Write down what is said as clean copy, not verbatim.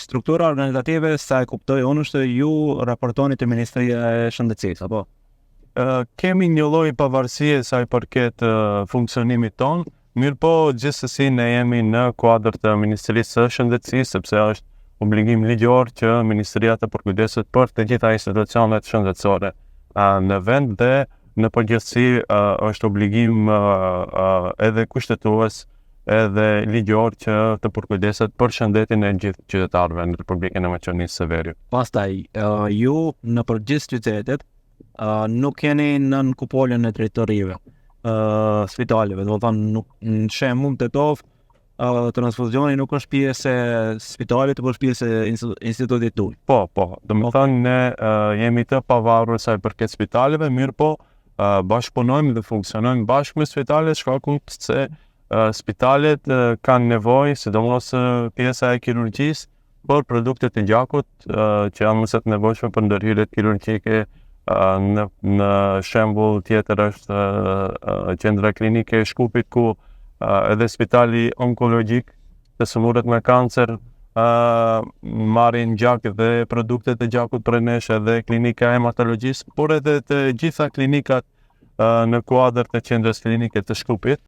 Struktura organizative, sa e kuptoj unë, është ju raportoni te Ministria e Shëndetësisë, apo? Kemi një lloj pavarësie sa i përket funksionimit tonë, mirëpo gjithsesi ne jemi në kuadër të Ministrisë së Shëndetësisë, sepse është obligim ligjor që Ministria të përkujdeset për të gjitha institucionet shëndetësore në vend dhe në përgjithësi është obligim edhe kushtetues edhe ligjor që të përkujdeset për shëndetin e gjithë qytetarëve në Republikën e Maqedonisë së Veriut. Pastaj, ju në përgjithë qytetet nuk jeni nën kupolën e drejtorive, spitaleve, do të thonë nuk në shembull Tetovë, transfuzioni nuk është pjesë e spitalit, por është pjesë e institutit tuaj. Po, po, do të thonë ne jemi të pavarur sa i përket spitaleve, mirë po bashkëpunojmë dhe funksionojmë bashkë me spitalet, shkaku se spitalet kanë nevojë, sidomos pjesa e kirurgjisë, për produktet e gjakut që janë më se të nevojshme për ndërhyrjet kirurgjike. Në në shembull tjetër është qendra klinike e Shkupit ku edhe spitali onkologjik të sëmurët me kancer marrin gjak dhe produktet e gjakut prej nesh edhe klinika e hematologjisë, por edhe të gjitha klinikat në kuadër të qendrës klinike të Shkupit.